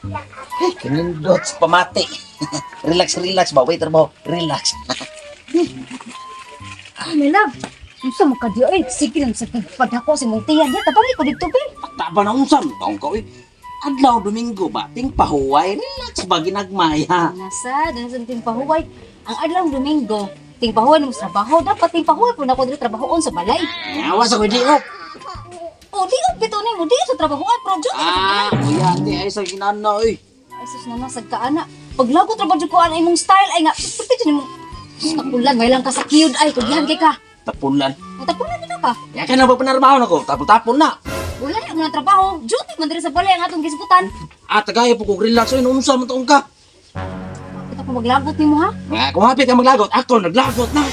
Hey, kanindot sa pamati. Relax, relax ba? Waiter mo, relax. Ay, my love. Unsa man ka di ay? Sige lang sa pagpadako si mong tiyan. Ya, tabangi ko dito, be. Taba na unsam, taong ka, uy. Adlaw Domingo ba? Ting pahuway, relax ba ginagmay ha? Nasa, dun sa ting pahuway. Ang adlaw Domingo, ting pahuway nimo sa trabaho. Dapat ting pahuway po na ko diri trabahoon sa balay. Awa sa kuy di op. O, di og bitaw nimo di sa trabahoan pero duty ka sa balay. Ah, kuya, ate, ay sa ginana, uy. Ay sus na nasag ka ana. Paglagot ra ba jud ko ana imong style ay nga pati jud imong tapulan may lang ka sa cute ay kugihan kay ka. Tapulan. O tapulan dito ka. Ya ka na ba panarbaho na ko? Tapon-tapon na. Wala na mo ng trabaho. Duty man diri sa balay ang atong gisgutan. Ah, tagaya po kong relax, uy. Unsa man taong ka? Kita ko maglagot nimo ha. Nga, kung hapit ka maglagot, ako naglagot na.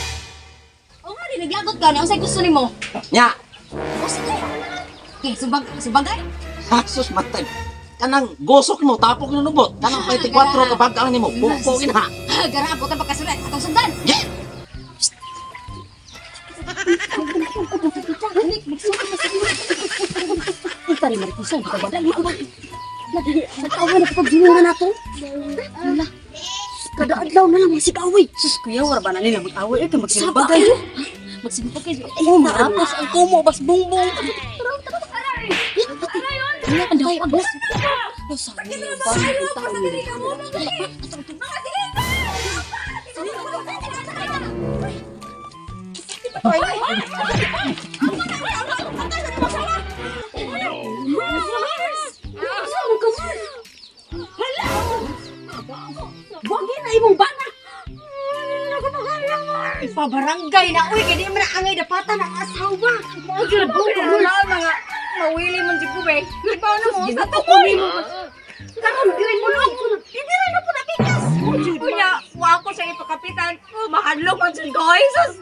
O nga di naglagot ka na unsay gusto nimo? Nya, O sige. Okay, subag subagay. asus matay. Kanang gosok mo, tapok na nubot. Kanang 24 ka bagang nimo, pukpukin ha. Gara ako ta pagkasulat atong sundan. Yeah. Kada adlaw na lang masigaway. Sus, kuya, wala ba na nila mag-away? Ito, magsilbagay. Magsimpag kayo. Oh, marapos ang kumo, bas bongbong. Ano ang daw agos? Wagi na imong bana. Ipabarangay na, uy, kaya di man na angay dapatan ang asawa. Mao gyud Wala mga mawili man jud ko be. Ibaw na mo sa tukoy. Karon diri mo lang. Hindi rin na po napikas. Unya, wa ko siya ipakapitan. Oh, mahadlok man jud ko. Ay, sus.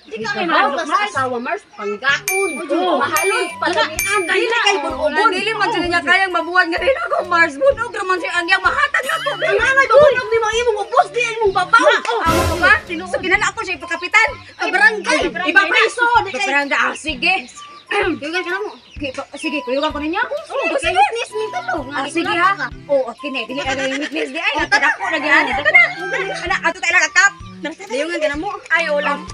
Di ka kay mahadlok sa asawa, Mars. Panggaon. Mahalon, palamian. Dili kay bunugon. Dili man jud niya kayang mabuhat nga rin ako Mars. Bunog ra man siya ang iyang mahatag na ko. Ang angay bunog ni mo imong ubos di imong babaw. Amo ko ba? So kinala ako siya ipakapitan. Barangay. Ipapreso. Di kay Barangay. Ah, sige. Kuyugan ka na mo. Okay, sige, kuyugan ko ninyo. Oh, sige, witness ni talo. Ah, sige ha. Oo, okay na. Dili ay witness di ay. Nakadako na gyud. Ato na. Ana, ato tayo lang akap. Dayungan ka na mo. Ay, ulam.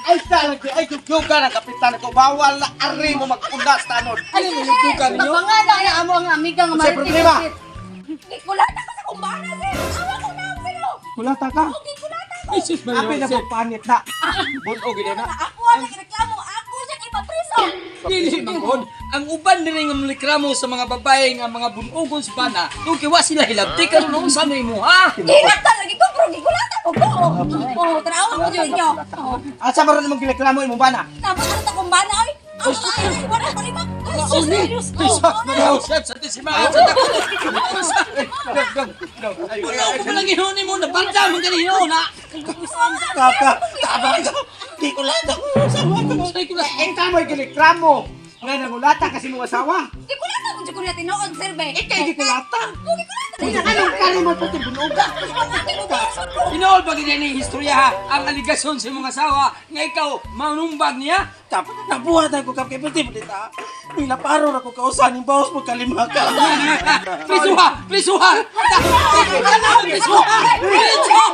Ay, talaga, ay, dugyugan ang kapitan ko. Bawal na ari mo magpundas, tanod. Ano yung dugyugan ninyo? Pangalan na amo ang amiga nga Unsay problema? Gikulata ko sa kumbana, sir. Awa ko na, sir. Kulata ka. Ay, sus, Maria Api na Jose. po panit na. Bunog gid na. Ako ang nagreklamo. Ako siya ipapriso. Dili man ang uban diri nga mlikramo sa mga babae nga mga bunugon sa bana, kung kiwa sila hilabti karon unsa may mo ha? Hilak talaga ko, pero gikulata ko ko. Oh, tanawa ko dyan inyo. Oh, Asa man ron imong gireklamo imong bana? tama ano ta kumbana, ay. Ay, ay, wala pa rin. Ay, sus, Diyos ko. Maria Jose, sa ti si Maria sa Wala ko lang hinuon mo na banda man gani hinuon ha. Kaka, tama ka. Gikulata ko. Sawa ko. Say ko lang. Eh, kamoy gireklamo. Nga nangulata kasi mong asawa. Gikulata ko dyan ko na tinuod, sir, be. Ikay gikulata. Oh, gikulata. Unya anong kari mo pati bunuga? Hinool ba gid ni istorya ha? Ang aligasyon sa imong asawa nga ikaw manumbag niya? Tap, nabuhat ako kap kay pati ta. Nilaparo ra ko kausan ning bawas mo kalima ka. Prisuha! Prisuha! Prisuha! Prisuha!